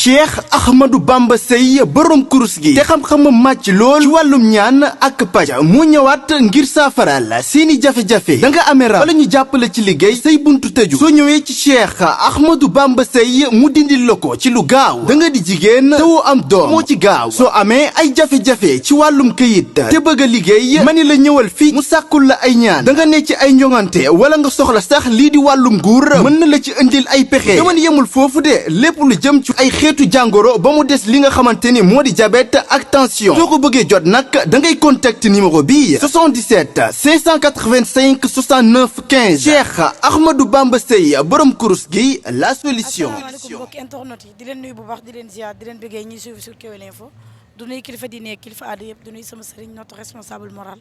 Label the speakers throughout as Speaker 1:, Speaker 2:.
Speaker 1: Cheikh Ahmadou Bamba Seye borom kurus gi te xam-xamam màcc lool ci wàllum ñaan ak paj mu ñëwaat ngir saafaraal seeni jafe-jafe da nga amee rab wala ñu jàppale ci liggéey say buntu tëju soo ñëwee ci Cheikh Ahmadou Bamba Seye mu dindil la ko ci lu gaaw da nga di jigéen te woo am doom moo ci gaaw soo amee ay jafe-jafe ci wàllum këyit te bëgg a liggéey mani la ñëwal fii mu sàkkul la ay ñaan da nga ne ci ay njongante wala nga soxla sax lii di wàllum nguur mën na la ci indil ay pexe dama yemul foofu de lépp lu jëm ci ay xeetu jàngoro ba mu des li nga xamante ni moo di diabète ak tension soo ko bëggee jot nag da ngay contacter numéro bi 77 585 69 15 Cheikh Ahmadou Bamba Seye borom kurus gi la solution.
Speaker 2: asalaamaaleykum mbokki internet yi di leen nuyu bu baax di leen ziar di leen bëggee ñuy suivre sur Kewel Info du nuyu kilifa diine kilifa aada yëpp du nuyu sama sëriñ notre responsable moral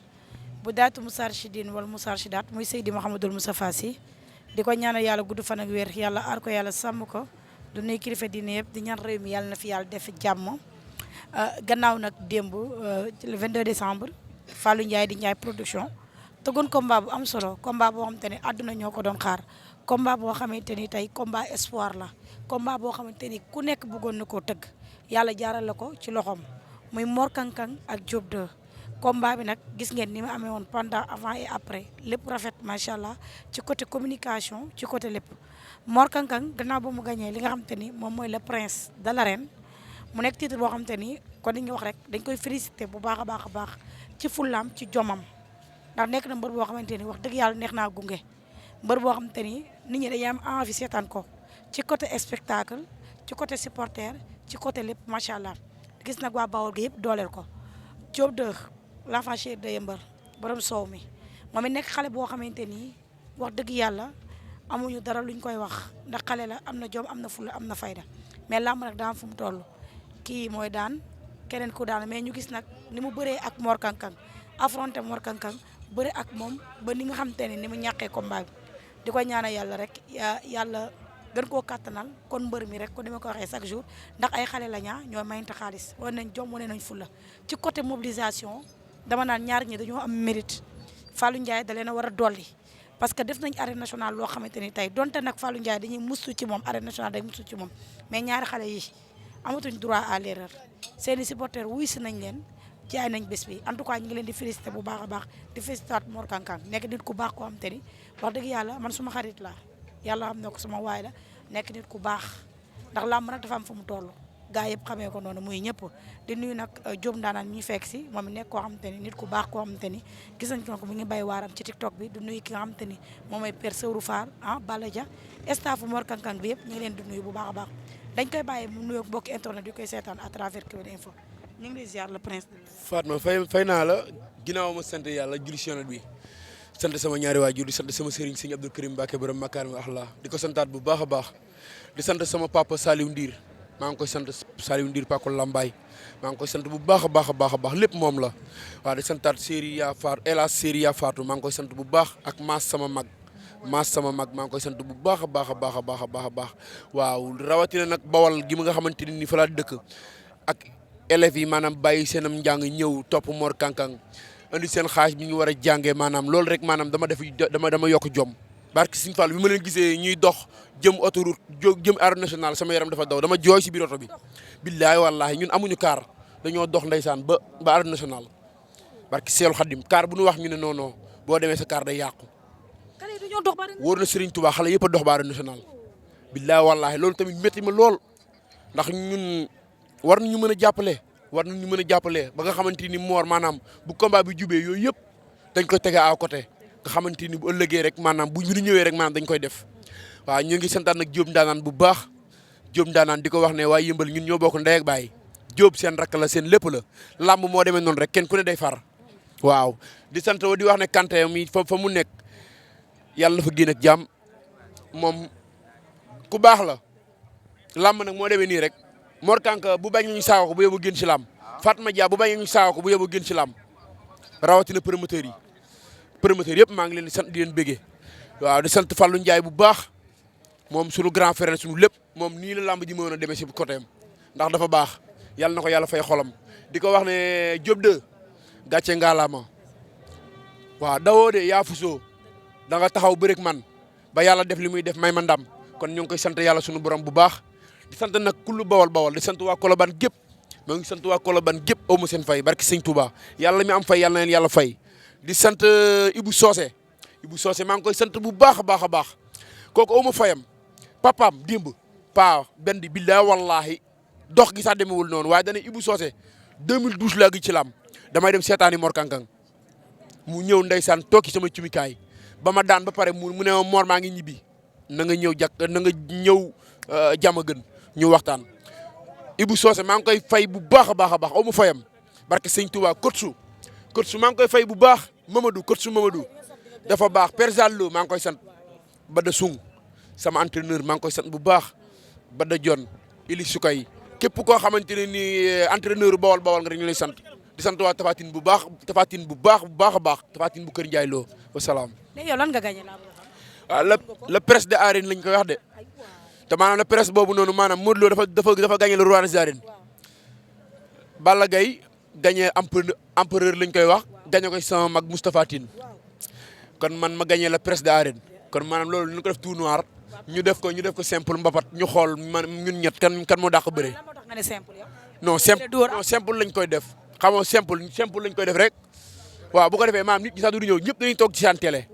Speaker 2: bu daatu Moustarchidine wala Moustarchidaat muy Seydi Mouhamadul Moustapha Sy di ko ñaanal yàlla gudd fan ak wér yàlla aar ko yàlla sàmm ko. du nuyu kilifa diine yëpp di ñaan réew mi yàlla na fi yàlla def jàmm gannaaw nag démb le 22 décembre Fallou Ndiaye di Ndiaye production tëggoon combat bu am solo combat boo xamante ni àdduna ñoo ko doon xaar combat boo xamante ni tey combat espoir la combat boo xamante ni ku nekk bëggoon na koo tëgg yàlla jaaral la ko ci loxoom muy Mor Kang Kang ak Diop 2 combat bi nag gis ngeen ni ma amee woon pendant avant et après lépp rafet macha allah ci côté communication ci côté lépp. Mor Kang Kang gannaaw ba mu gagné li nga xamante ni moom mooy le prince de l'arène mu nekk titre boo xamante ni kon dañuy wax rek dañ koy félicité bu baax a baax a baax ci fullaam ci jomam ndax nekk na mbër boo xamante ni wax dëgg yàlla neex naa gunge mbër boo xamante ni nit ñi dañuy am envie seetaan ko ci côté spectacle ci côté supporter ci côté lépp macha allah gis nag waa Bawol gi yëpp dooleel ko Diop 2 l'enfant chéri de Yeumbeul borom soow mi moom it nekk xale boo xamante ni wax dëgg yàlla. amuñu dara luñ koy wax ndax xale la am na jom am na fulla am na fayda mais làmb nag daan fu mu toll kii mooy daan keneen ku daan mais ñu gis nag ni mu bëree ak Mor Kang Kang affronté Mor Kang Kang bëri ak moom ba ni nga xamante ne ni mu ñàkkee combat bi di ko ñaanal yàlla rek yàlla gën koo kattanal kon mbër mi rek kon ni ma ko waxee chaque jour ndax ay xale la ñaa ñoo mayante xaalis wane nañ jom wane nañ fulla ci côté mobilisation dama naan ñaar ñi dañoo am mérite Fallou Ndiaye da leen a war a dolli parce que def nañ arène nationale loo xamante ni tey donte nag Fallou Ndiaye dañuy mustu ci moom arène nationale day mustu ci moom mais ñaari xale yi amatuñ droit à l'erreur seeni supporters wuy si nañ leen jaay nañ bés bi en tout cas ñu ngi leen di félicité bu baax a baax di félicité waat Mor Kang Kang nekk nit ku baax koo xam te ni wax dëgg yàlla man suma xarit la yàlla xam ne ko suma waay la nekk nit ku baax ndax làmb nag dafa am fu mu toll gaa yëpp xamee ko noonu muy ñëpp di nuyu nag Diop ndaanaan ñuy fekk si moom nekk koo xamante ni nit ku baax koo xamante ni gis nañ ko mu ngi bay waaram ci TikTok bi di nuyu ki nga xamante ni moom mooy Père Sewru Fall Balla Dia staff Mor Kang Kang bi yëpp ñu ngi leen di nuyu bu baax a baax dañ koy bàyyi mu nuyoog mbokki internet yu koy seetaan à travers Kewel Info ñu ngi lay ziar le prince.
Speaker 3: Fatma fay naa la ginnaaw ma sant yàlla julli si yonent bi sant sama ñaari waajur di sant sama sëriñ sëñ Abdou Karim Mbacké borom Makaarimul Axlaaq di ko santaat bu baax a baax di sant sama papa Saliou Ndir maa ngi koy sant Saliou Ndir Pakul Lambaay maa ngi koy sant bu baax a baax a baax a baax lépp moom la waaw di santaat série yaa faatu hélas série yaa faatu maa ngi koy sant bu baax ak maas sama mag maa ngi koy sant bu baax a baax a baax a baax a baax a baax waaw rawatina nag bawal gi ma nga xamante ni fa laa dëkk ak élèves yi maanaam bàyyi seenam njàng ñëw topp Mor Kang Kang indi seen xaaj bi ñu war a jàngee maanaam loolu rek maanaam dama yokk jom barke Sëñ Fall bi ma leen gisee ñuy dox jëm autoroute jëm arène nationale sama yaram dafa daw dama jooy si biir oto bi billaay wallahi ñun amuñu kaar dañoo dox ndeysaan ba arène nationale barke Seelu Xadim kaar bu ñu wax ñu ne non non boo demee sa kaar day yàqu wóor na Serigne Touba xale yëpp a dox ba arène nationale billaay wallahi loolu tamit métti ma lool ndax ñun war nañu mën a jàppale ba nga xamante ni Mor maanaam bu combat bi jubee yooyu yëpp dañ koy tege à côté nga xamante ni bu ëllëgee rek maanaam bu ñu ñëwee rek maanaam dañ koy def waaw ñu ngi santaan nag Diop ndaanaan bu baax Diop ndaanaan di ko wax ne waaye Yeumbeul ñun ñoo bokk ndey ak baay Diop seen rakk la seen lépp la làmb moo demee noonu rek kenn ku ne day far waaw di sant di wax ne Kanté mi fa mu nekk yàlla na fa génn ak jàmm moom ku baax la làmb nag moo demee nii rek Mor Kang Kang bu bañ ñu saawa ko bu yóbbu génn ci làmb Fatma Dia bu bañ ñu saawa ko bu yóbbu génn ci làmb rawatina promoteurs yëpp maa ngi leen di sant di leen béggee waaw di sant Fallou Ndiaye bu baax moom sunu grand frère sunu lépp moom nii la lamb ji mën a demee si côté am ndax dafa baax yàlla na ko yàlla fay xolam di ko wax ne Diop 2 gàcce ngaalaama waaw dawoo de yaa fusoo da nga taxaw bëreeg man ba yàlla def li muy def may ma ndam kon ñu ngi koy sant yàlla sunu borom bu baax di sant nag kullu bawal di sant waa Colobane gépp maa ngi sant waa Colobane gépp aw ma seen fay barki sëñ Touba yàlla mi am fay yàlla na leen yàlla fay di sant Ibou Socé maa ngi koy sant bu baax a baax a baax kooku aw ma fayam papaam démb benn billahi wallahi dox gi sax demewul noonu waaye dana Ibou Socé 2012 laa gi ci lam damay dem seetaani Mor Kankang mu ñëw ndeysaan toog ci sama cumikaay ba ma daan ba pare mu ne ma Mor maa ngi ñibbi na nga ñëw jàmm gën ñu waxtaan Ibou Socé maa ngi koy fay bu baax a baax a baax aw ma fayam barke sëñ Touba Kotsu maa ngi koy fay bu baax Mamadou dafa baax Père Zallo maa ngi koy sant Bada Sung sama entraîneur maa ngi koy sant bu baax Bada John Ili Sukay képp koo xamante ne ni entraîneur bawal nga rek ñu lay sant di sant waa Tafatine bu baax a baax Tafatine bu Kër Ndiaye Lo wasalaam.
Speaker 2: léegi yow lan nga gagné laa
Speaker 3: la presse de arène lañ koy wax de te maanaam la presse boobu noonu maanaam Modou Lo dafa gagné le roi des arènes Balla Gaye gagné empereur lañ koy wax gagné koy sama mag Moustapha Tine kon man ma gagné la presse de arène kon maanaam loolu ñu ko def tout noir ñu def ko simple mbapat ñu xool man ñun ñett kan moo dàq bëre. non simple lañ koy def xam nga simple lañ koy def rek waaw bu ko defee maanaam nit ñi sax du ñëw ñëpp dañuy toog ci seen télé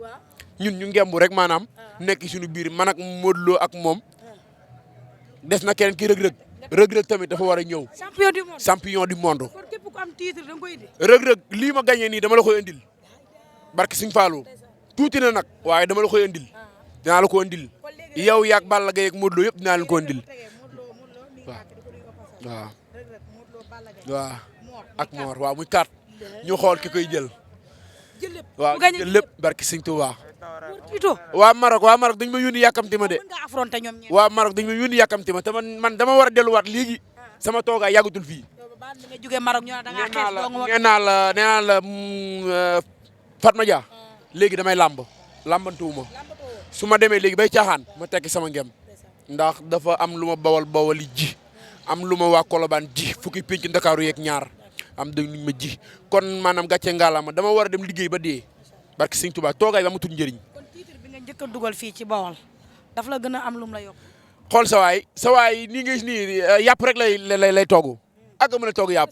Speaker 3: ñun ñu ngembu rek maanaam nekk suñu biir man ak Modou Lo ak moom des na keneen ki rëg-rëg tamit dafa war a ñëw. champion du monde.
Speaker 2: kon képp ku am titre da nga koy indi.
Speaker 3: rëg-rëg lii ma gagné nii dama la koy indil barke Sëñ Fallou tuuti na nag waaye dama la koy indil dinaa la ko indil yow yaag Balla Gaye ak Modou Lo yëpp dinaa leen ko indil waaw ak Mor waaw muy 4 ñu xool ki koy jël. waaw jël lépp barke Sëñ Touba. waa Maroc dañ ma yónni yàkkamti ma de. waa Maroc dañ ma yónni yàkkamti ma te man dama war a delluwaat léegi sama toogaay yàggatul fii. nee naa la Fatma Dia léegi damay làmbantuwuma su ma demee léegi bay caaxaan ma tekki sama ngem ndax dafa am lu ma bawali ji am lu ma waa Colobane ji fukki pénc Ndakaaru yeeg ñaar am dañ luñ ma ji kon maanaam gàcce ngalaama dama war a dem liggéey ba dee barke Sëñ Touba toogaay ba amatul njëriñ.
Speaker 2: kon titre bi nga njëkk a dugal fii ci Bawol daf la gën a am lum la yokk.
Speaker 3: xool sa waay nii nga gis nii yàpp rek lay togg ak mën a togg yàpp.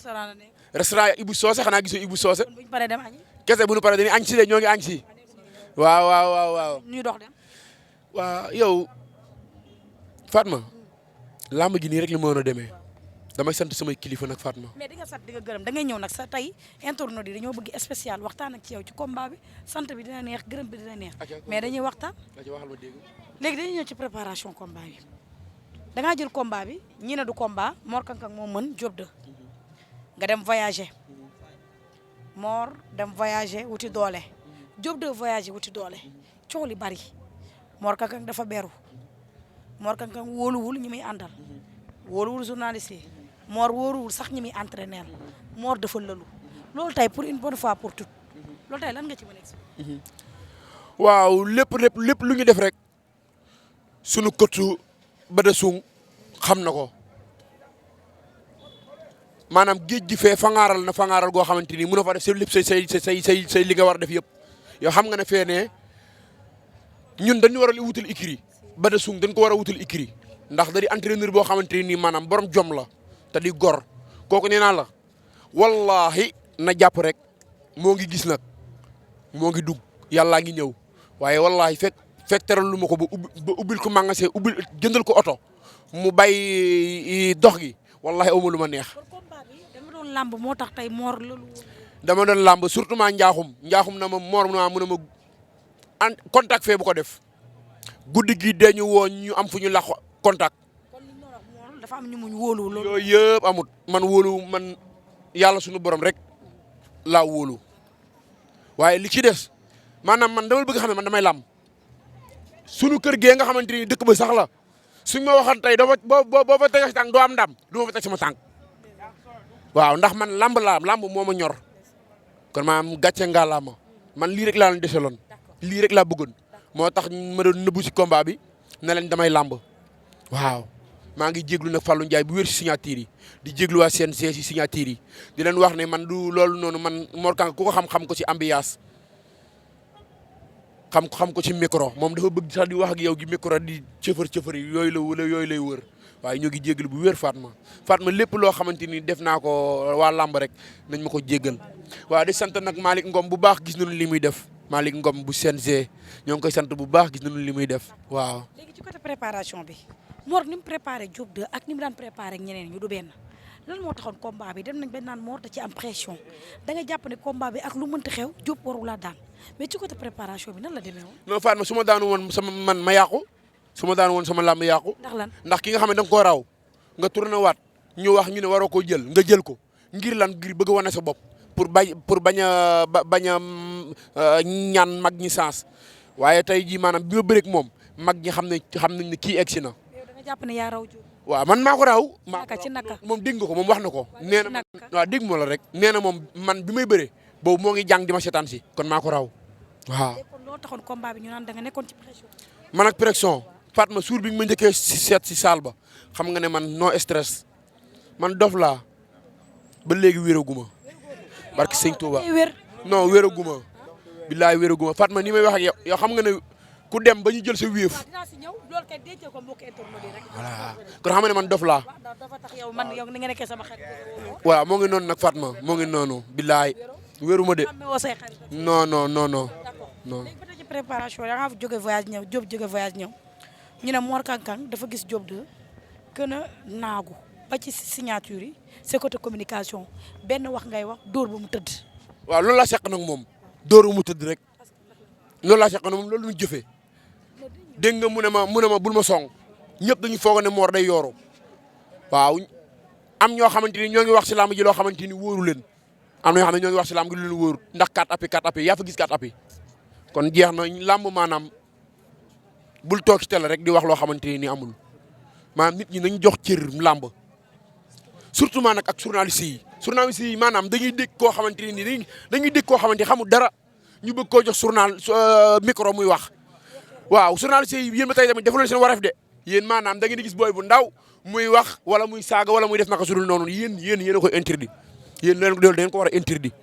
Speaker 3: restaurant Ibou Socé xanaa gisoo Ibou Socé.
Speaker 2: bu ñu paree dem añi.
Speaker 3: kese bu ñu paree dañuy añ si de ñoo ngi añ si. waaw.
Speaker 2: ñuy dox dem.
Speaker 3: waaw yow Fatma. làmb ji nii rek la mën a demee. damay sant samay kilifa nag Fatma.
Speaker 2: mais di nga sant di nga gërëm da ngay ñëw nag sa tey internautes yi dañoo bëgg spécial waxtaan ak ci yow ci combat bi sant bi dina neex gërëm bi dina neex. mais dañuy waxtaan. léegi dañuy ñëw ci préparation combat bi. da ngaa jël combat bi ñii ne du combat Mor Kankang moo mën Diop 2 nga dem voyager Mor dem voyager wuti doole Diop 2 voyager wuti doole coow li bari Mor Kankang dafa beru Mor Kankang wóoluwul ñi muy àndal wóoluwul journaliste yi Mor wóoruwul sax ñi muy entraîner Mor dafa lëlu loolu tey pour une bonne fois pour toutes loolu tey lan nga ci mën a expliquer.
Speaker 3: waaw lépp lu ñu def rek sunu këttu Bada Sung xam na ko maanaam géej gi fee fangaaral goo xamante ni mun na fa def lépp say li nga war a def yëpp yow xam nga ne fee ne ñun dañu war a wutal écurie Bada Sung dañ ko war a wutal écurie ndax da di entraîneur boo xamante ni maanaam borom jom la te di gor kooku nee naa la wallahi na jàpp rek moo ngi gis nag moo ngi dugg yàllaa ngi ñëw waaye wallahi fekk teral lu ma ko ba ubbil ko magasin jëndal ko oto mu bay dox gi wallahi awma lu ma neex.
Speaker 2: kon combat bi dama doon làmb moo tax tey Mor loolu.
Speaker 3: dama doon làmb surtout maa njaaxum na ma Mor mu ne ma contact fee bu ko def guddi gi dañu woo ñu am fu ñu làq contact.
Speaker 2: kon li ñu wax Mor dafa am ñu muñ wóolu loolu.
Speaker 3: yooyu yëpp amut man wóolu man yàlla suñu borom rek laa wóolu waaye li ci des maanaam man dama bëgg xam ne man damay làmb. sunu kër gee nga xamante ni dëkk ba sax la suñ ma waxoon tey boo fa teg sa tànk doo am ndam du ma fa teg sama tànk waaw ndax man lamb moo ma ñor kon maanaam gàcce ngalaama man lii rek laa leen deseloon lii rek laa bëggoon moo tax ma doon nëbbu si combat bi ne leen damay lamb waaw maa ngi jéglu nag Fallou Ndiaye bu wér si signature yi di jéglu waa CNG si signature yi di leen wax ne man du loolu noonu man Mor Kankang ku ko xam ko ci ambiance xam ko ci micro moom dafa bëgg sax di wax ak yow gi micro di cëfër yooyu lay wër waaye ñoo ngi jéggal bu wér Fatma lépp loo xamante ni def naa ko waa làmb rek nañ ma ko jéggal waaw di sant nag Malick Ngom bu baax gis nañu li muy def Malick Ngom bu CNG ñoo ngi koy sant bu baax gis nañu li muy def waaw.
Speaker 2: léegi ci côté préparation bi Mor ni mu préparé Diop 2 ak ni mu daan préparé ak ñeneen ñu du benn lan moo taxoon combat bi dem nañ ba naan Mor da ci am pression da nga jàpp ne combat bi ak lu mënti xew Diop waru laa daan mais ci côté préparation bi nan la demee woon.
Speaker 3: non Fatma su ma daanu woon sama man ma yàqu su ma daanu woon sama làmb yàqu.
Speaker 2: ndax lan
Speaker 3: ndax ki nga xam ne da nga koo raw nga tourné waat ñu wax ñu ne waroo koo jël nga jël ko ngir lan ngir bëgg a wane sa bopp pour bañ a ñaan mag ñi sens waaye tey jii maanaam bi ma bëreeg moom mag ñi xam nañ ne kii egsi na.
Speaker 2: yow da nga jàpp ne yaa raw Diop.
Speaker 3: waaw man maa ko raw.
Speaker 2: ci naka
Speaker 3: moom dégg nga ko moom wax na ko. nee na waaw dégg ma la rek. nee na moom man bi may bëree boobu moo ngi jàng di ma seetaan si kon maa ko raw waaw.
Speaker 2: kon loo taxoon combat bi ñu naan da nga nekkoon ci pression.
Speaker 3: man ak pression Fatma suur bi ma njëkkee si seet si saal ba xam nga ne man no stress man dof laa ba léegi wéraguma barki sëñ Touba non wéraguma billaay wéraguma Fatma ni may wax ak yow xam nga ne ku dem ba ñu jël sa wéef voilà kon xam nga ne man dof laa waaw moo ngi noonu nag Fatma moo ngi noonu billaay wéruma de non non non non non.
Speaker 2: léegi ba tey ci préparation da nga jóge voyage ñëw Diop jóge voyage ñëw ñu ne Mor Kang Kang dafa gis Diop 2 gën a naagu ba ci signature yi c'est côté communication benn wax ngay wax dóor ba mu tëdd.
Speaker 3: waaw loolu laa seq nag moom dóor ba mu tëdd rek loolu laa seq nag moom loolu ñu jëfee dégg nga mu ne ma bul ma song ñëpp dañu foog ne Mor day yooru waaw am ñoo xamante ni ñoo ngi wax si làmb ji loo xamante ni wóoru leen am na ñoo xam ne ñoo ngi wax si làmb gi lu leen wóoru ndax 4 appuis yaa fa gis 4 appuis kon jeex na làmb maanaam bul toog ci télé rek di wax loo xamante ni amul maanaam nit ñi nañ jox cër làmb surtout maa nag ak journaliste yi maanaam dañuy dégg koo xamante ni dañuy dégg koo xamante ni xamul dara ñu bëgg koo jox journal micro muy wax waaw journaliste yi yéen ba tey tamit defu leen seen wareef de yéen maanaam da ngeen di gis booy bu ndaw muy wax wala muy saaga wala muy def naka sudul noonu yéen a koy interdit yéen leen da ngeen ko war a interdit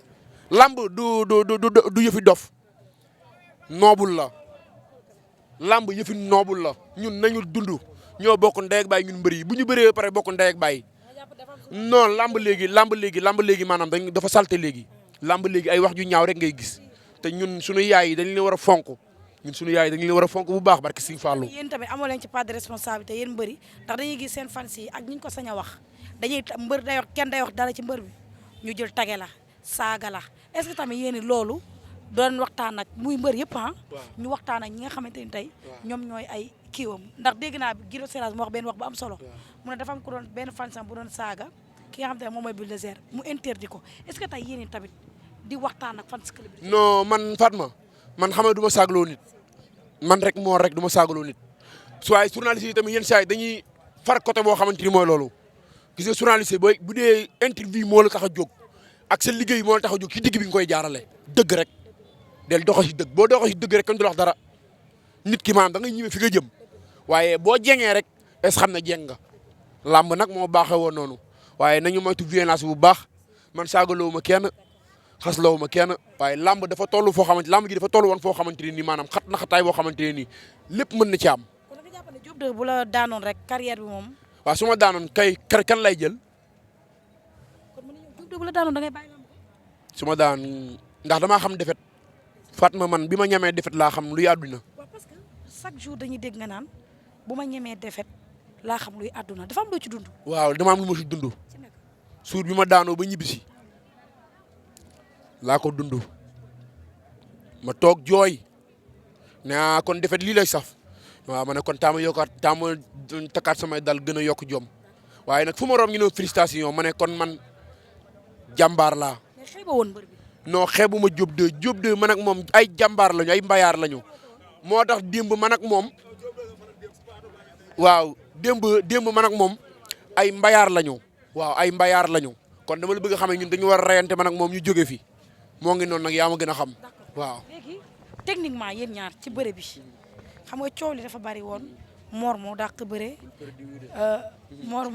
Speaker 3: lamb du yëfi dof noobul la lamb yëfi noobul la ñun nañu dund ñoo bokk ndey ak baay ñun mbër yi bu ñu bëree ba pare bokk ndey ak baay non lamb léegi maanaam dafa salte léegi lamb léegi ay wax ju ñaaw rek ngay gis te ñun suñu yaay yi dañ leen war a fonk ñun suñu yaay dañ leen war a fonk bu baax barke Sëñ Fallu.
Speaker 2: yéen tamit amoo leen ci part de responsabilité yéen mbëri ndax dañuy gis seen fans yi ak ñu ko sañ a wax dañuy mbër day wax kenn day wax dara ci mbër bi ñu jël tage la saaga la est-ce que tamit yéen loolu doon waxtaan ak muy mbër yëpp ñu waxtaan ak ñi nga xamante ni tey ñoom ñooy ay kiiwam ndax dégg naa Guiro Seras mu wax benn wax bu am solo mu ne dafa am ku doon benn fansam bu doon saaga ki nga xamante ne moom mooy Bulldozer mu interdit ko est-ce que tey yéen tamit di waxtaan ak fans club bi.
Speaker 3: non man Fatma man xam nga du ma saagaloo nit man rek Mor rek du ma saagaloo nit su waaye journaliste yi tamit yenn saa yi dañuy far côté boo xamante ni mooy loolu gis nga journaliste booy bu dee interview moo la tax a jóg ak sa liggéey moo la tax a jóg ci digg bi nga koy jaarale dëgg rek del doxal si dëgg boo doxal si dëgg rek kenn du la wax dara nit ki maanaam da ngay ñëwee fi nga jëm waaye boo jengee rek est xam ne jeng nga làmb nag moo baaxee woon noonu waaye nañu moytu violence bu baax man saagaloo ma kenn xasloo ma kenn waaye làmb dafa toll foo xamante làmb ji dafa toll woon foo xamante ne nii maanaam xat na xataay boo xamante ne nii lépp mën na ci am.
Speaker 2: kon da nga jàpp ne Diop 2 bu la daanoon rek carrière bi moom.
Speaker 3: waaw su ma daanoon kan lay jël.
Speaker 2: kon mën nañu Diop 2 bu la daanoon da ngay bàyyi làmb.
Speaker 3: su ma daan ndax damaa xam defet Fatma man bi ma ñamee defet laa xam luy àdduna.
Speaker 2: waaw parce que chaque jour dañuy dégg nga naan bu ma ñemee defet laa xam luy àdduna dafa am loo ci dund.
Speaker 3: waaw dama am lu ma si dund. suur bi ma daanoo ba ñibbisi laa ko dund ma toog jooy naa kon defet lii lay saf waaw ma ne kon taama takkaat samay dal gën a yokk jom waaye nag fu ma room ñu ne félicitation ma ne kon man jàmbaar laa.
Speaker 2: mais xeeba woon mbër bi.
Speaker 3: non xeebu ma Diop 2 man ak moom ay jàmbaar lañu ay mbayaar lañu moo tax démb man ak moom waaw démb man ak moom ay mbayaar lañu waaw ay mbayaar lañu kon dama la bëgg a xam ne ñun dañu war a reyante man ak moom ñu jóge fi moo ngi noonu nag yaa ma gën a xam waaw.
Speaker 2: léegi techniquement yéen ñaar ci bëre bi xam nga coow li dafa bari woon Mor moo dàq bëre Mor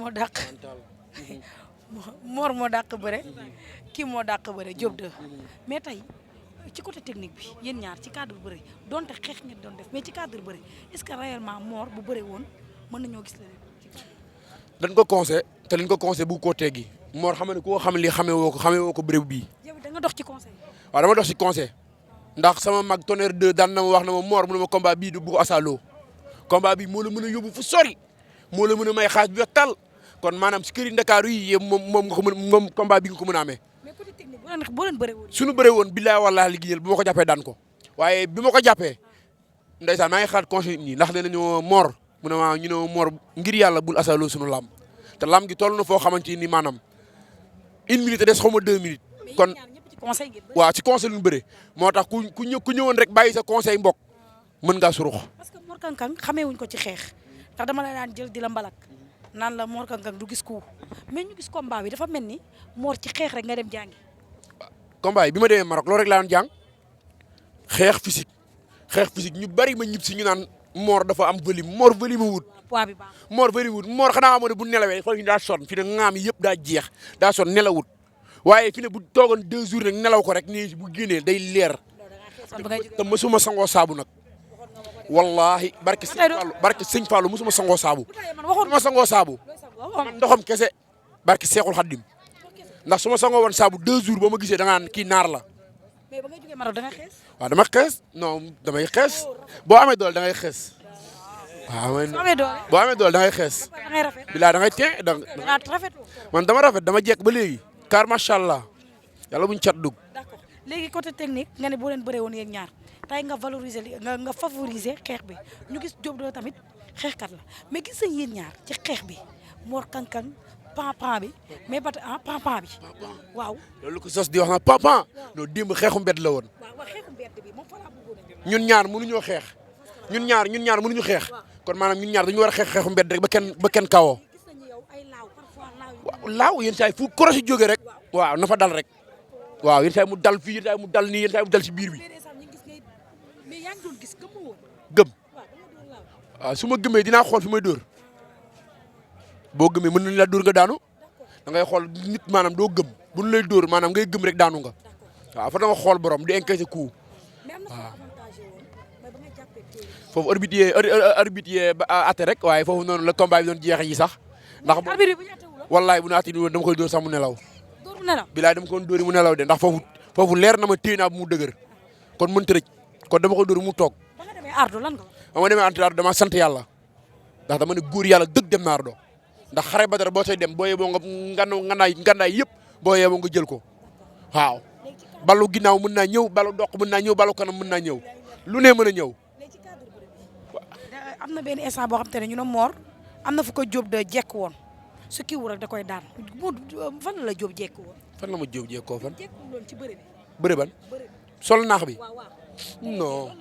Speaker 2: moo dàq bëre kii moo dàq bëre Diop 2 mais tey ci côté technique bi yéen ñaar ci cadre bëre donte xeex ngeen doon def mais ci cadre bëre est-ce que réellement Mor bu bëre woon mën nañoo gis leneen.
Speaker 3: dañ ko conseil te liñ ko conseil bu ko teggi Mor xam ne koo xam ne lii xamee woo ko béréb bii.
Speaker 2: yow da nga dox ci conseil.
Speaker 3: waaw dama dox ci conseil ndax sama mag Tonnerre 2 daan na ma wax na ma Mor mu ne ma combat bii du bu ko asaaloo combat bii moo la mën a yóbbu fu sori moo la mën a may xaaj bi tal kon maanaam si këri Ndakaaru yi moom nga ko mën moom combat bi nga ko mën a amee.
Speaker 2: mais côté technique boo leen bëree woon.
Speaker 3: suñu bëree woon billaay wallaahi liggéeyal bu ma ko jàppee daan ko waaye bi ma ko jàppee ndeysaan maa ngi xaar conseil ñi ndax nee nañu Mor mu ne ma ñu ne Mor ngir yàlla bul asaaloo suñu lamb te lamb gi toll na foo xamante ni maanaam 1 minute des xaw ma 2 minutes. kon waaw ci conseil lu ñu bëree moo tax ku ñëwoon rek bàyyi sa conseil mbokk mën ngaa surux.
Speaker 2: parce que Mor Kang Kang xamee wuñ ko ci xeex ndax dama la daan jël di la mbalak naan la Mor Kang Kang du gis ku mais ñu gis combat bi dafa mel ni Mor ci xeex rek nga dem jàngi.
Speaker 3: combat yi bi ma demee Maroc loolu rek laa doon jàng xeex physique ñu bari ma ñib si ñu naan Mor dafa am volume Mor volume wut.
Speaker 2: poids bi baax
Speaker 3: Mor volume wut Mor xanaa amoon ne bu nelawee xool ñu daa sonn fi ne ŋaam yi yëpp daa jeex daa sonn nelawut waaye fi ne bu toogoon 2 jours rek nelaw ko rek nii bu génnee day leer te mësuma sangoo saabu nag wallahi barke sëñ Fallou mësuma sangoo saabu mësuma sangoo saabu man ndoxam kese barke Seexul Xaddim ndax su ma sangoo woon saabu 2 jours ba ma gisee da nga naan kii naar la.
Speaker 2: mais ba ngay jógee Maroc da nga xees.
Speaker 3: waaw dama xees non damay xees boo amee doole da ngay xees. waaw boo amee doole da ngay xees.
Speaker 2: da ngay rafet.
Speaker 3: bilaa da ngay tee man dama rafet dama jekk ba léegi. car macha allah yàlla buñ cat dugg.
Speaker 2: d'accord léegi côté technique nga ne boo leen bëree woon yéen ñaar tey nga valoriser nga favoriser xeex bi ñu gis Diop doo tamit xeexkat la mais gis nañ yéen ñaar ci xeex bi Mor Kang Kang pan bi mais ba pan bi waaw.
Speaker 3: loolu ko sos di wax na pan non démb xeexu mbedd la woon.
Speaker 2: waaw xeexu mbedd bi moom fa laa bëggoon
Speaker 3: ñun ñaar mënuñoo xeex ñun ñaar mënuñu xeex kon maanaam ñun ñaar dañu war a xeexu mbedd rek ba kenn kawoo. waaw laaw yenn saa yi fu croche jógee rek waaw na fa dal rek waaw yenn saa yi mu dal fii yenn saa yi mu dal nii yenn saa yi mu dal ci biir bi gëm waaw su ma gëmee dinaa xool fi may dóor boo gëmee mën nañ la dóor nga daanu da ngay xool nit maanaam doo gëm bu ñu lay dóor maanaam ngay gëm rek daanu nga waaw fa da nga xool borom di encaissé coup waaw foofu arbitre yi ba atte rek waaye foofu noonu la combat bi doon jeex yi sax ndax wallaay bu ñu atte woon dama koy dóor sax mu nelaw bilaay dama ko dóori mu nelaw de ndax foofu leer na ma téye naa bu mu dëgër kon mënta rëcc kon dama koy dóor mu toog ba ma demee Ardo dama sant yàlla ndax dama ne góor yàlla dëgg dem na Ardo ndax xare Badar boo say dem boo yeboo nga ngandaay yëpp boo yeboo nga jël ko waaw balu ginnaaw mën naa ñëw balu doq mën naa ñëw balu kanam mën naa ñëw lu ne mën a ñëw.
Speaker 2: am na benn instant boo xam te ne ñu ne Mor am na fu ko Diop de jekk woon su kii wu rek da koy daan fan la Diop jekk woon.
Speaker 3: fan la ma Diop jekkoo fan.
Speaker 2: jekkul woon ci bëre bi.
Speaker 3: bëre ban sol naax bi. non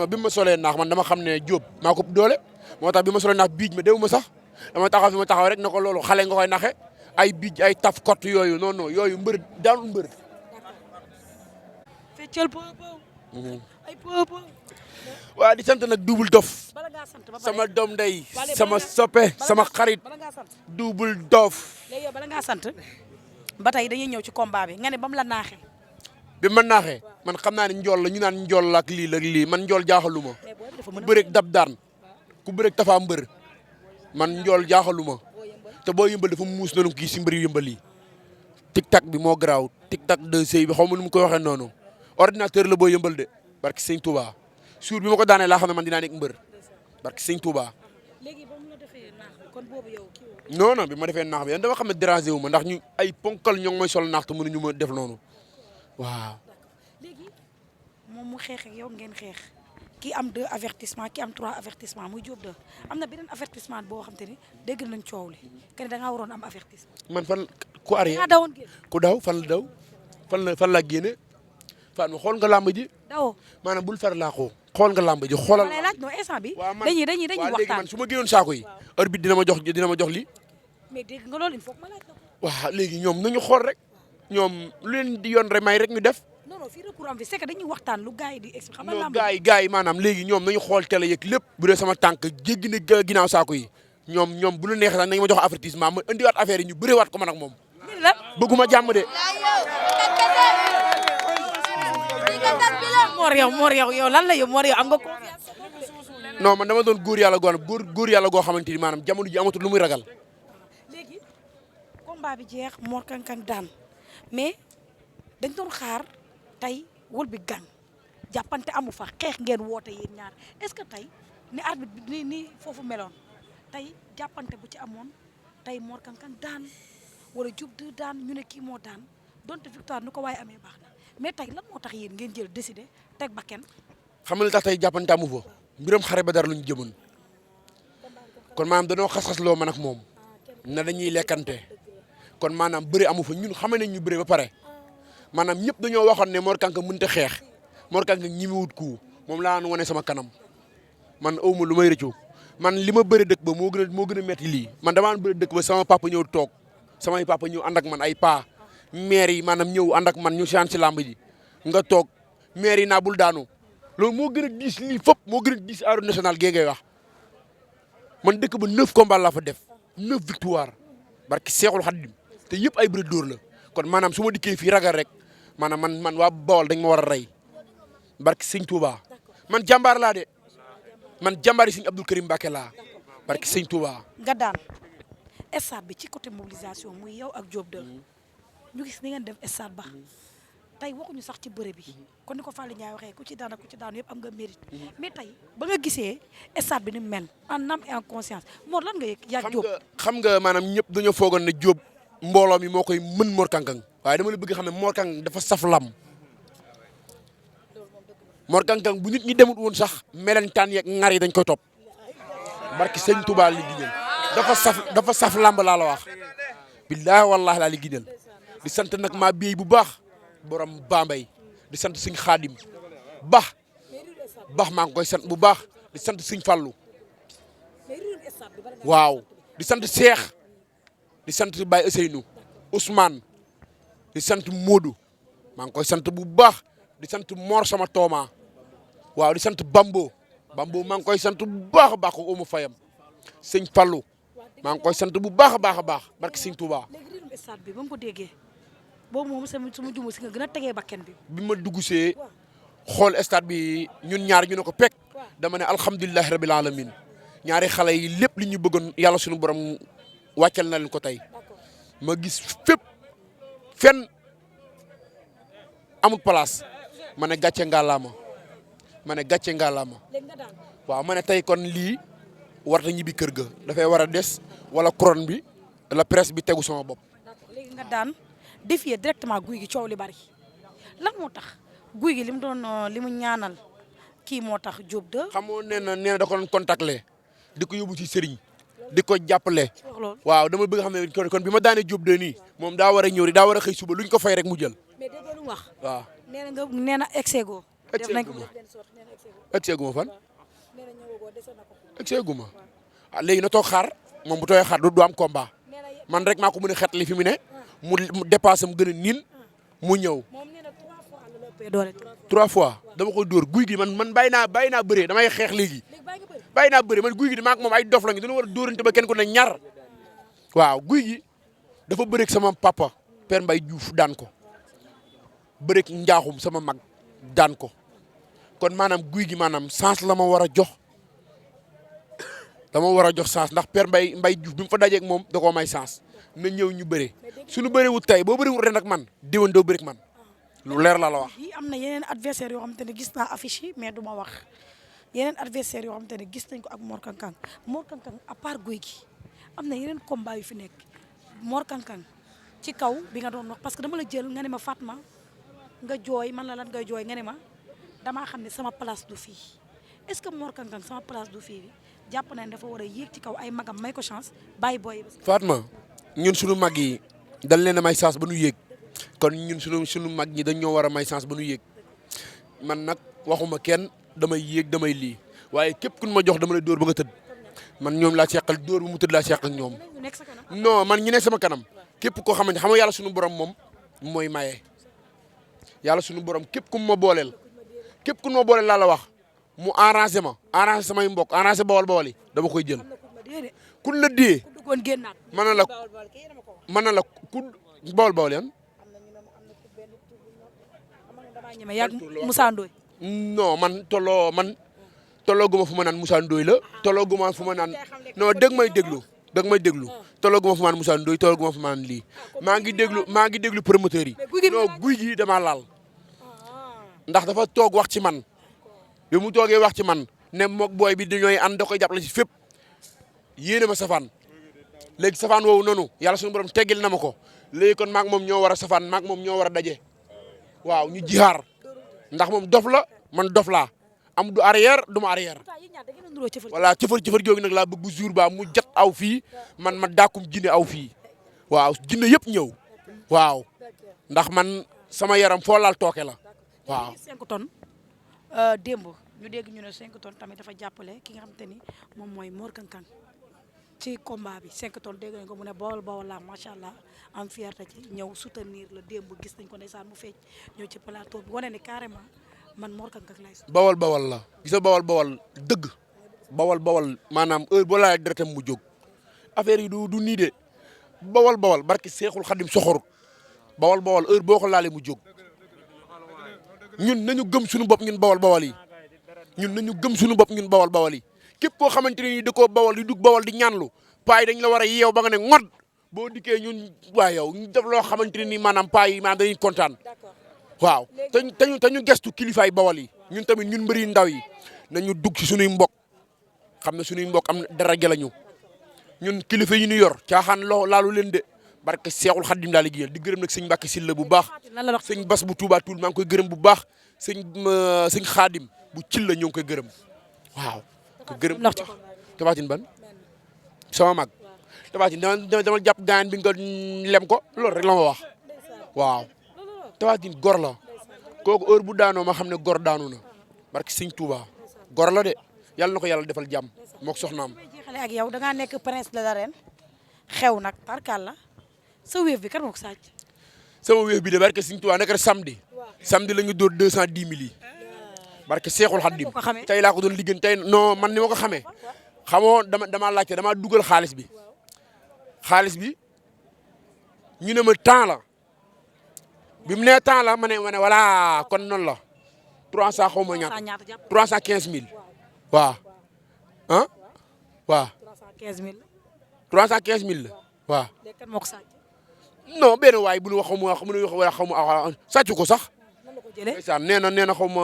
Speaker 3: bi ma solee naax man dama xam ne Diop maa ko doole moo tax bi ma solee naax biij ma déw ma sax dama taxaw fi ma taxaw rek ne ko loolu xale nga koy naxe ay biij ay taf kott yooyu non yooyu mbër daanul mbër.
Speaker 2: feccal ay
Speaker 3: waaw di sant nag Double Dof sama doom ndey sama soppe sama xarit Double Dof.
Speaker 2: léegi yow bala ngaa sant ba tey dañuy ñëw ci combat bi nga ne ba mu la naaxee.
Speaker 3: bi ma naaxee man xam naa ne njool la ñu naan njool la ak lii man njool jaaxaluma ku bëreeg dab daan ku bëreeg tafa mbër man njool jaaxaluma te boo yëmbal dafa muus noonu kii si mbëri yëmbal yi tic tac bi moo garaaw tic tac de sëy bi xaw ma nu mu koy waxee noonu ordinateur la boo yëmbal de barki sëñ Touba suur bi ma ko daanee laa xam ne man dinaa nekk mbër barki sëñ Touba.
Speaker 2: léegi ba mu la defee naax kon boobu yow kii
Speaker 3: non bi ma defee naax bi dama xam ne dérangé wu ma ndax ñu ay ponkal ñoo ngi may sol naax te mënuñu ma def noonu waaw.
Speaker 2: léegi moom mu xeex ak yow ngeen xeex kii am 2 avertissement kii am 3 avertissement muy Diop 2 am na beneen avertissement boo xam te ni dégg nañ coow li kenn da ngaa waroon am avertissement.
Speaker 3: man fan ku arrière
Speaker 2: dawoon génn.
Speaker 3: ku daw fan la daw fan la génne fan xool nga làmb ji.
Speaker 2: dawoo
Speaker 3: maanaam bul far laaxoo xool nga làmb ji xoolal.
Speaker 2: ma lay laaj non instant bi.
Speaker 3: waaw man
Speaker 2: dañuy
Speaker 3: léegi
Speaker 2: waxtaan
Speaker 3: man su ma génnoon saako yi. heure bi dina ma jox lii.
Speaker 2: mais dégg nga loolu il faut que ma laaj ko.
Speaker 3: waaw léegi ñoom nañu xool rek ñoom lu leen di yoon rek may rek ñu def.
Speaker 2: non fii recours am fi c'est que dañuy waxtaan lu gars yi di expliquer. xam nga
Speaker 3: non
Speaker 2: lamb
Speaker 3: gars yi maanaam léegi ñoom nañu xool télé yeeg lépp bu dee sama tànk jéggi na ginnaaw saako yi ñoom bu la neexee sax nañu ma jox avertissement ma indiwaat affaire yi ñu bëreewaat ko man ak moom. bëgguma jàmm de.
Speaker 2: Mor yow lan la yow Mor yow am nga confiance.
Speaker 3: non man dama doon góor yàlla goo xamante ni maanaam jamono ji amatul lu muy ragal.
Speaker 2: combat bi jeex Mor Kang Kang daan mais dañ doon xaar tey wël bi gang jàppante amu fa xeex ngeen woote yéen ñaar est-ce que tey ni arbitre bi ni foofu meloon tey jàppante bu ci amoon tey Mor Kang Kang daan wala Diop de daan ñu ne kii moo daan donte victoire nu ko waaye amee baax na mais tey lan moo tax yéen ngeen jël décider teg ba kenn.
Speaker 3: xam nga li tax tey jàppante amu fa mbiram xare ba dara lu ñu jëmoon kon maanaam dañoo xas-xas loo man ak moom na dañuy lekkante kon maanaam bëri amu fa ñun xam nañ ñu bëri ba pare maanaam ñëpp dañoo waxoon ne Mor Kang Kang mënut a xeex Mor Kang Kang ñi mu wut ku moom laa wane sama kanam man awma lu may rëccu man li ma bëri dëkk ba moo gën a metti lii man damaa bëri dëkk ba sama papa ñëw toog samay papa ñëw ànd ak man ay paa maire yi maanaam ñëw ànd ak man ñu séance ci làmb ji nga toog maire yi naa bul daanu loolu moo gën a diis lii fop moo gën a diis arène nationale gee ngay wax man dëkk ba 9 combats laa fa def 9 victoire barki Seexul Xaddim te yëpp ay bëri dóor la kon maanaam su ma dikkee fii ragal rek maanaam man waa Bawol dañ ma war a rey barki Sëñ Touba man jàmbaar laa de man jàmbaar yi Sëñ Abdou Karim Mbacké laa barki Sëñ Touba.
Speaker 2: nga daan stade bi ci côté mobilisation muy yow ak Diop de ñu gis ni ngeen def stade ba tey waxuñu sax ci bëre bi kon ni ko Fallou Ndiaye waxee ku ci daan ak ku ci daan yëpp am nga mérite mais tey ba nga gisee stade bi ni mu mel en âme et en conscience Mor lan nga yëg yaa Diop.
Speaker 3: xam nga maanaam ñëpp dañoo foogoon ne Diop mbooloo mi moo koy mën Mor Kang Kang waaye dama la bëgg xam ne Mor Kang Kang dafa saf lam Mor Kang Kang bu nit ñi demut woon sax melentaan yeeg ŋar yi dañ koy topp barki Sëñ Touba li giñal dafa saf lamb laa la wax billaahi wallaahi laa li giñal di sant nag maa biey bu baax borom Bambey di sant Sëñ Xaadim baax maa ngi koy sant bu baax di sant Sëñ Fallu waaw di sant Cheikh di sant Baye Ousseynou Ousmane di sant Modou maa ngi koy sant bu baax di sant Mor sama tooma waaw di sant Bambo maa ngi koy sant bu baax a baax ko uma fayam Sëñ Fallu maa ngi koy sant bu baax a baax barki Sëñ Touba.
Speaker 2: léegi rythme stade bi ba nga ko déggee boobu moom sama jumu si nga gën a tegee bakken bi.
Speaker 3: bi ma dugg see xool stade bi ñun ñaar ñu ne ko pek dama ne alhamdulilahi rabil alamin ñaari xale yi lépp li ñu bëggoon yàlla suñu borom wàccal na leen ko tey ma gis fépp fenn amul place ma ne gàcce ngalaama waaw ma ne tey kon lii warta ñibbi kër ga dafay war a des wala couronne bi la presse bi tegu sama bopp.
Speaker 2: léegi nga daan défier directement guy gi coow li bari lan moo tax guy gi li mu doon li mu ñaanal kii moo tax Diop de.
Speaker 3: xamoo nee na da ko doon contacter di ko yóbbu ci sëriñ di ko jàppale.
Speaker 2: loolu
Speaker 3: waaw dama bëgg xam ne kon bi ma daanee Diop de nii moom daa war a ñëw daa war a xëy suba luñ ko fay rek mu jël.
Speaker 2: mais dégg lu wax.
Speaker 3: waaw
Speaker 2: nee na exego. def nañ ko
Speaker 3: exegu ma fan. exegu ma ah léegi na toog xaar moom bu tooyee xaar du am combat man rek maa ko mën a xetli fi mu ne mu dépassé mu gën a niin mu ñëw. trois fois dama koy dóor guy gi man bàyyi naa bëree damay xeex léegi bàyyi naa bëree man guy gi di maak moom ay dof lañu dañu war a dóorante ba kenn ku ne ñaar waaw guy gi dafa bëreeg sama papa Père Mbaye Diouf daan ko bëreeg njaaxum sama mag daan ko kon maanaam guy gi maanaam sens la ma war a jox sens ndax Père Mbaye Diouf bi mu fa dajeeg moom da koo may sens na ñëw ñu bëre suñu bëree wut tey boo bëri wut ren ak man déwén doo bëreeg man lu leer la wax.
Speaker 2: yi am na yeneen adversaire yoo xamante ne gis naa affiche yi mais du ma wax yeneen adversaire yoo xamante ne gis nañ ko ak Mor Kang Kang à part guy gi am na yeneen combat yu fi nekk Mor Kang Kang ci kaw bi nga doon wax parce que dama la jël nga ne ma Fatma nga jooy man la lan ngay jooy nga ne ma damaa xam ne sama place du fii est-ce que Mor Kang Kang sama place du fii bi jàpp nañ dafa war a yéeg ci kaw ay magam may ko chance bàyyi booy.
Speaker 3: Fatma ñun suñu mag yi dañ leen a may chance ba nu yéeg kon ñun suñu mag ñi dañ ñoo war a may chance ba nu yéeg man nag waxuma kenn damay yéeg damay lii waaye képp ku ma jox dama lay dóor ba nga tëdd man ñoom laa seqal dóor bu mu tëdd laa seq ak ñoom. non man ñi nekk sama kanam képp koo xamante xam nga yàlla suñu borom moom mooy maye yàlla suñu borom képp ku ma booleel laa la wax mu arrangé samay mbokk arrangé bawal yi dama koy jël. kun la dee mën na la ku bawal yan.
Speaker 2: Moussa Ndoye.
Speaker 3: non man tolloo guma fu ma naan Moussa Ndoye la tolloo guma fu ma naan non dégg may déglu da nga may déglu tollooguma fa maan Moussa Ndoye tollooguma fa maan lii maa ngi déglu promoteur yi non guy gi damaa laal ndax dafa toog wax ci man bi mu toogee wax ci man ne mook booy bi dañooy ànd da koy jàppale ci fépp yéene ma safaan léegi safaan woowu noonu yàlla suñu borom teggil na ma ko léegi kon maak moom ñoo war a safaan maak moom ñoo war a daje waaw ñu jihaar ndax moom dof la man dof laa am du arrière du ma arrière voilà cëfar googu nag laa bëgg bu jour ba mu jat aw fii man ma dàkkum jinne aw fii waaw jinne yëpp ñëw waaw ndax man sama yaram foo laal tooke la waaw
Speaker 2: 5 tonnes démb ñu dégg ñu ne 5 tonnes tamit dafa jàppale ki nga xamante ni moom mooy Mor Kang Kang ci combat bi 5 tonnes dégg nañ ko mu ne bawol la macha allah am fierté ci ñëw soutenir la démb gis nañ ko ndeysaan mu fecc ñëw ci plateau bi wane ne carrément man Mor Kang Kang lay
Speaker 3: bawal la gis nga bawal dëgg bawal maanaam heure boo laajee deretam mu jóg affaire yi du nii de bawal barki Seexul Xadim soxorut bawal heure boo ko laalee mu jóg ñun nañu gëm suñu bopp ñun bawal yi ñun nañu gëm suñu bopp ñun bawal yi képp koo xamante ne nii da koo bawal di dugg bawal di ñaanlu paa yi dañ la war a yeew ba nga ne ngod boo dikkee ñun waa yow ñu def loo xamante ne nii maanaam paa yi maanaam dañuy kontaan waaw te ñu gestu kilifaay bawal yi ñun tamit ñun mbëri ndaw yi nañu dugg ci suñuy mbokk xam ne suñuy mbokk am na daraja lañu ñun kilifa yi ñu yor caaxaan laalu leen de barke Seexul Xadim daal liggéeyal di gërëm nag sëñ Mbàkke Sylla bu baax sëñ Bas bu Touba Toul maa ngi koy gërëm bu baax sëñ Xaadim bu Cilla ñoo ngi koy gërëm waaw ko gërëm Tapha Tine ban sama mag Tapha Tine dama jàpp gaayan bi nga lem ko loolu rek la ma wax waaw Tapha Tine gor la kooku heure bu daanoo ma xam ne gor daanu na barke sëñ Touba gor la de yàlla na ko yàlla defal jàmm mook soxnaam
Speaker 2: jeexale ak yow da ngaa nekk prince de l'arène xew nag tarkal la sa wéef bi kan moo ko sàcc
Speaker 3: sama wéef bi de barke sëñ Touba nekk samedi la ñu dóor 210 000 yi barke Seexul Xaddim tey laa ko doon liggéey tey non man ni ma ko xamee xamoo damaa laajte damaa dugal xaalis bi ñu ne ma temps la bi mu nee temps la ma ne voilà kon noonu la 300 xaw ma ñaata 315 000 waaw ah waaw 315 000 la waaw non benn waay bu ñu wax xaw ma sàcc ko sax ndeysaan nee na xaw ma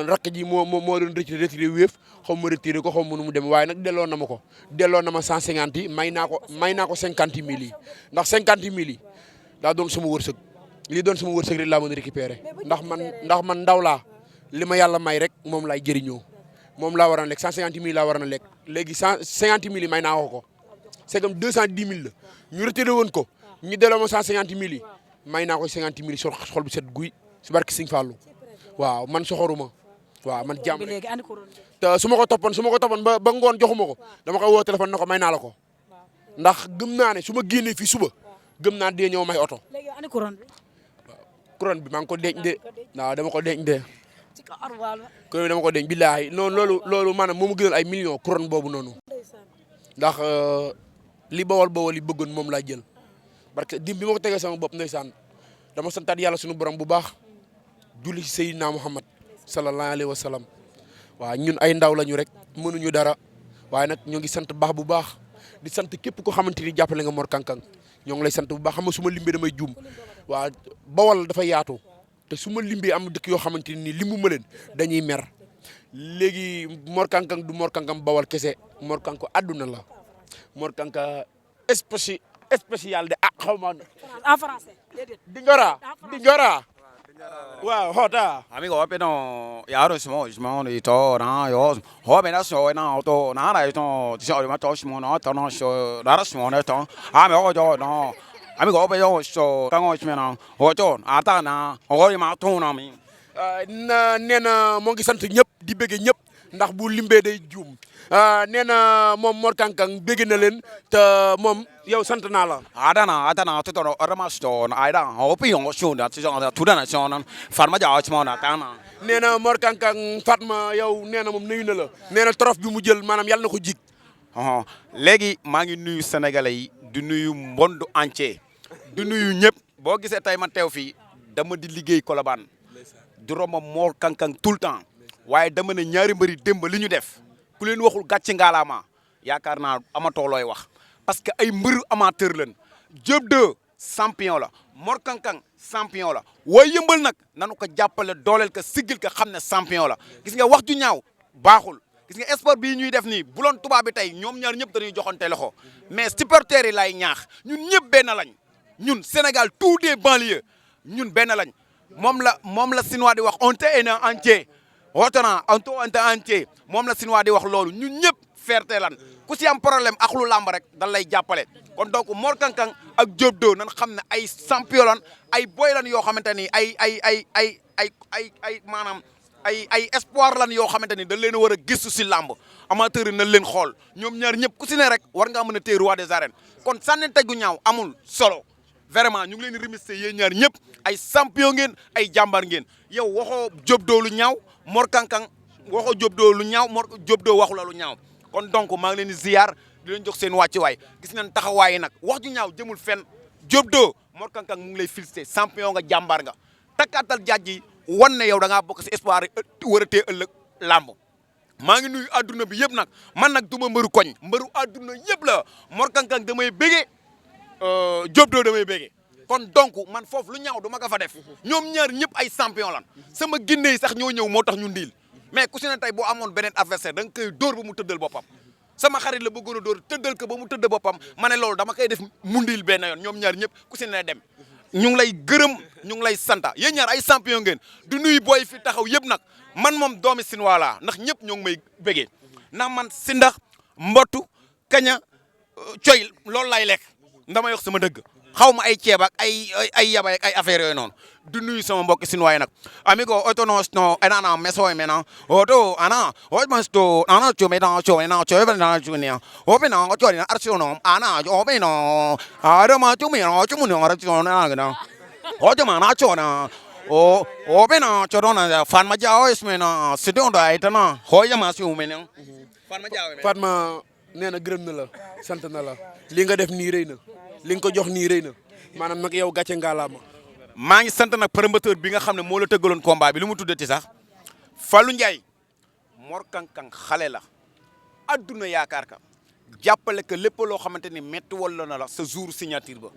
Speaker 3: rakk ji moo doon retiré wéef xaw ma retiré ko xaw ma nu mu dem waaye nag delloo na ma ko delloo na ma 150 yi may naa ko 50 000 yi ndax 50 000 yi daa doon sama wërsëg li doon sama wërsëg rek laa mën a récupérer ndax man ndaw laa li ma yàlla may rek moom laay jëriñoo moom laa war a lekk 150 000 laa war a lekk léegi 150 000 yi may naa ko c'est comme 210 000 la ñu retiré woon ko ñu delloo ma 150 000 yi may naa ko 50 000 yi xol bi set guy si barke Sëñ Fallu waaw man soxoruma waaw man jàmm te su ma ko toppoon ba ngoon joxuma ko dama koy woo téléphone na ko may naa la ko ndax gëm naa ne su ma génnee fii suba gëm naa dee ñëw may oto. waaw couronne bi maa ngi ko denc de waaw dama ko denc de. couronne bi dama ko denc billaahi noonu loolu maanaam moo ma gënal ay millions couronne boobu noonu ndax li bawal yi bëggoon moom laa jël parce que dim bi ma ko tegee sama bopp ndeysaan dama santaat yàlla suñu borom bu baax julli ci Seydina Muhammad sallallahu alayhi wa sallam waaw ñun ay ndaw lañu rek mënuñu dara waaye nag ñoo ngi sant baax bu baax di sant képp ko xamante ni jàppale nga Mor Kang Kang ñoo ngi lay sant bu baax xam nga su ma limbee damay juum waaw bawal dafa yaatu te su ma limbee am dëkk yoo xamante ni limbu ma leen dañuy mer léegi Mor Kang Kang du Mor Kang Kang bawal kese Mor Kang Kang àdduna la Mor Kang Kang spécial de xaw ma
Speaker 2: en français
Speaker 3: Dingora waaw hota
Speaker 4: amigo pero ya ahora somos y todo na yo joven so na auto na na to so ma to smo na to no so na smo na to amigo yo no amigo pero so kango chmena hoto ata na ori ma to na mi
Speaker 3: nee na moo ngi sant ñëpp di bëgge ñëpp ndax bu limbee day juum nee na moom Mor Kang Kang bëgg na leen te moom yow sant naa la
Speaker 4: adana to to ramasto na aida opinion so na tudana so na farma ja chmo na tana
Speaker 3: nee na Mor Kang Kang Fatma yow nee na moom nuyu na la nee na trophée bi mu jël maanaam yàlla na ko jig
Speaker 4: léegi maa ngi nuyu sénégalais yi di nuyu monde entier di nuyu ñëpp boo gisee tey man teew fii dama di liggéey Colobane di romb Mor Kang Kang tout le temps waaye dama ne ñaari mbëri démb li ñu def ku leen waxul gàcce ngaalaama yaakaar naa amatoo looy wax parce que ay mbëru amateur lañ Diop 2 champion la Mor Kankang champion la waaye yëmbal nag nanu ko jàppale dooleel ko siggil ko xam ne champion la gis nga wax ju ñaaw baaxul gis nga sport bii ñuy def nii bu loon tubaab bi tey ñoom ñaar ñëpp dañuy joxante loxo mais supporters yi lay ñaax ñun ñëpp benn lañ ñun Sénégal tous des banlieues ñun benn lañ moom la Sinois di wax on te est entier wootana on te entier moom la Sinois di wax loolu ñun ñëpp fierté lan ku si am problème ak lu làmb rek dan lay jàppale kon donc Mor Kankang ak Diop 2 nan xam ne ay champion lan ay boy lan yoo xamante ni maanaam ay espoir lan yoo xamante ni dañ leen a war a gistu si làmb amateur yi nañ leen xool ñoom ñaar ñëpp ku si ne rek war ngaa mën a téye roi des arènes kon sànnante gu ñaaw amul solo vraiment ñu ngi leen di remercier yéen ñaar ñëpp ay champion ngeen ay jàmbaar ngeen yow waxoo Diop 2 lu ñaaw Mor Kankang waxoo Diop 2 lu ñaaw Diop 2 waxu la lu ñaaw kon donc maa ngi leen di ziar di leen jox seen wàccuwaay gis nañ taxawaay yi nag wax ju ñaaw jëmul fenn Diop 2 Mor Kankang mu ngi lay féliciter champion nga jàmbaar nga takkaatal jaaj yi wan ne yow da ngaa bokk si espoir war a tee ëllëg làmb maa ngi nuyu adduna bi yëpp nag man nag duma mbëru koñ mbëru adduna yëpp la Mor Kankang damay bége Diop 2 damay bége kon donc man foofu lu ñaaw du ma ko fa def ñoom ñaar ñëpp ay champion lan sama ginne yi sax ñoo ñëw moo tax ñu ndiil mais ku si ne tey boo amoon beneen adversaire da nga koy dóor ba mu tëddal boppam sama xarit la bëggoon a dóor tëddal ko ba mu tëdd boppam ma ne loolu dama koy def mu ndiil benn yoon ñoom ñaar ñëpp ku si ne dem ñu ngi lay gërëm ñu ngi lay santa yéen ñaar ay champion ngeen du nuyu booy fi taxaw yëpp nag man moom doomi Sinois laa ndax ñëpp ñoo ngi may bëggee ndax man si ndax mbottu kaña coy loolu lay lekk ndama yox sama dëgg xaw ma ay ceeb ak ay yabay ak ay affaire yooyu noonu du nuyu sama mbokk Sinois nag amigo otonos no enana meso mena oto ana omasto ana chomena chomena chomena chunia opena chomena arsiono ana opena arama chomena chomuna arsiono na otoma na chona o opena chorona farma jao ismena sidonda itana hoya masu mena
Speaker 3: Fatma nee na gërëm na la sant na la li nga def nii rëy na li nga ko jox nii rëy na maanaam nag yow gàcce ngalaama
Speaker 4: maa ngi sant nag promoteur bi nga xam ne moo la tëggaloon combat bi lu mu tuddati sax Fallou Ndiaye Mor Kankang xale la adduna yaakaar ka jàppale que lépp loo xamante ni métti wala na la sa jour signature ba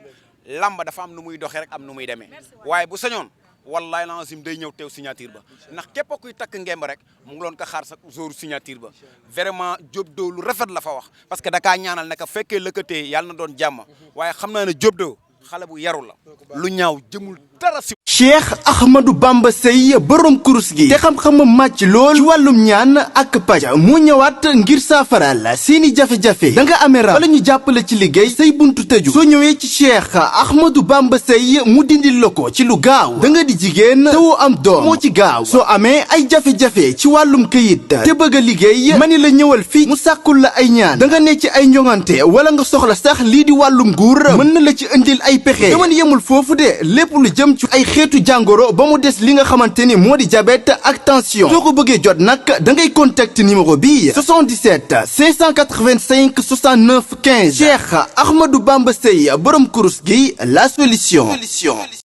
Speaker 4: lamba dafa am nu muy doxee rek am nu muy demee waaye bu sañoon wallahi lazim day ñëw teew signature ba ndax képp kuy takk ngemb rek mu ngi loon ko xaar sa jour signature ba vraiment Diop 2 lu rafet la fa wax parce que da kaa ñaanal ne ka fekkee lëkkatee yàlla na doon jàmm waaye xam naa ne Diop 2 xale bu yaru la lu ñaaw jëmul dara si
Speaker 1: Cheikh Ahmadou Bamba Seye borom kurus gi te xam-xamam màcc lool ci wàllum ñaan ak paj mu ñëwaat ngir saafaral seeni jafe-jafe da nga amee rab wala ñu jàppale ci liggéey say buntu tëju soo ñëwee ci Cheikh Ahmadou Bamba Seye mu dindil la ko ci lu gaaw da nga di jigéen te woo am doom moo ci gaaw soo amee ay jafe-jafe ci wàllum këyit te bëgg a liggéey mani la ñëwal fii mu sàkkul la ay ñaan da nga ne ci ay njongante wala nga soxla sax lii di wàllum nguur mën na la ci indil ay pexe dama yemul foofu de lépp lu jëm ci ay xeetu jàngoro ba mu des li nga xamante ni moo di diabète ak tension soo ko bëggee jot nag da ngay contact numéro bi 77 585 69 15 Cheikh Ahmadou Bamba Seye borom kurus gi la solution